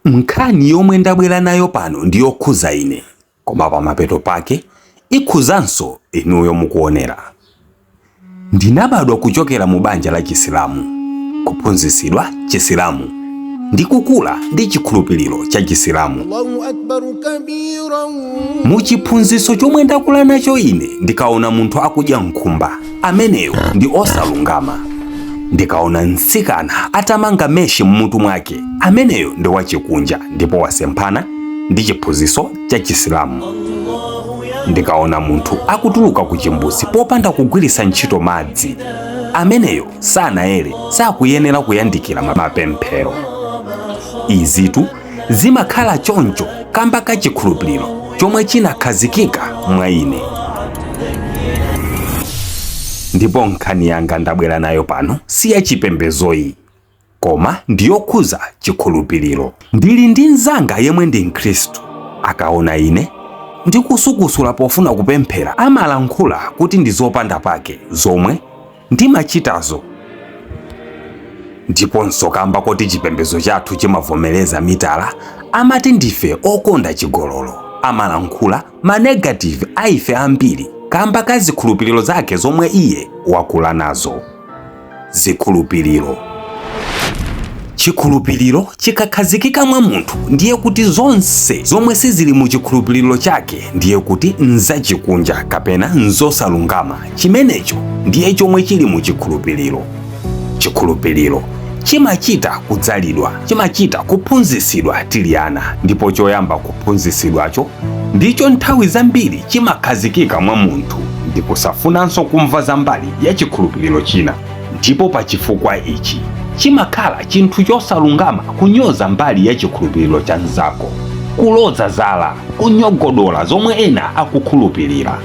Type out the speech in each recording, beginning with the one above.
Nkhani yomwe ndabwera nayo pano ndi yokhuza ine, koma pamapeto pake ikhuzanso inuyo mukuonera. Ndinabadwa kuchokera mu banja la Chisilamu, kuphunzitsidwa Chisilamu ndi kukula ndi chikhulupiriro cha Chisilamu. الله أكبر كبيرا. Mu chiphunzitso chomwe ndakula nacho ine, ndikaona munthu akudya nkhumba, ameneyo ndi osalungama. Ndikaona mtsikana atamanga meshi mmutu mwake, ameneyo ndi wachikunja ndipo wasemphana ndi chiphunzitso cha Chisilamu. Ndikaona munthu akutuluka ku chimbuzi popanda kugwiritsa ntchito madzi, ameneyo sanayere, sakuyenera kuyandikira mapemphero. Izitu zimakhala choncho kamba ka chikhulupiriro chomwe chinakhazikika mwa ine. Ndipo nkhani yanga ndabwera nayo pano si yachipembezoyi, koma ndiyokhuza chikhulupiriro. Ndili ndi mnzanga yemwe ndi Mkhristu. Akaona ine ndikusukusula pofuna kupemphera, amalankhula kuti ndi zopanda pake zomwe ndimachitazo. Ndiponso kamba koti chipembedzo chathu chimavomereza mitala, amati ndife okonda chigololo. Amalankhula ma negative a ife ambiri kamba ka zikhulupiriro zake zomwe iye wakula nazo. Zikhulupiriro. Chikhulupiriro chikakhazikika mwa munthu, ndiye kuti zonse zomwe sizili mu chikhulupiriro chake ndiye kuti nzachikunja kapena nzosalungama. Chimenecho ndiye chomwe chili mu chikhulupiriro. Chikhulupiriro chimachita kudzalidwa, chimachita kuphunzitsidwa tili ana, ndipo choyamba kuphunzitsidwacho ndicho nthawi zambiri chimakhazikika mwa munthu ndi kusafunanso kumva za mbali ya chikhulupiriro china. Ndipo pa chifukwa ichi chimakhala chinthu chosalungama kunyoza mbali ya chikhulupiriro cha mnzako, kuloza zala, kunyogodola zomwe ena akukhulupirira.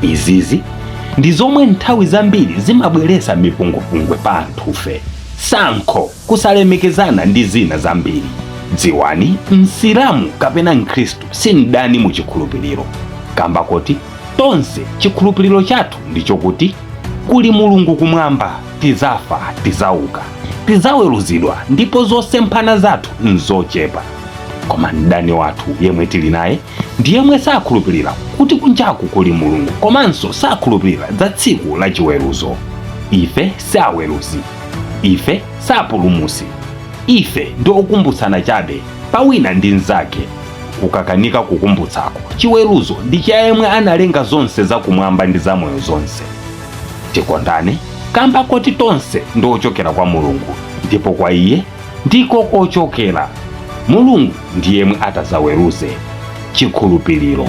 Izizi ndi zomwe nthawi zambiri zimabweretsa mipungwepungwe pa anthufe, tsankho, kusalemekezana ndi zina zambiri. Dziwani, Msilamu kapena Mkhristu si mdani mu chikhulupiriro, kamba koti tonse chikhulupiriro chathu ndi chokuti kuli Mulungu kumwamba, tizafa, tizauka, tizaweruzidwa, ndipo zosemphana zathu nzochepa. Koma mdani wathu yemwe tili naye ndi yemwe sakhulupirira kuti kunjaku kuli Mulungu, komanso sakhulupirira za tsiku la chiweruzo. Ife si aweruzi, ife sapulumusi, ife ndi okumbutsana chabe pa wina ndi mnzake. Ukakanika kukumbutsako, chiweruzo ndi cha yemwe analenga zonse zakumwamba ndi zamoyo zonse. Tikondane kamba koti tonse ndi ochokera kwa Mulungu, ndipo kwa iye ndiko kochokera. Mulungu ndi yemwe atazaweruze. Chikhulupiriro.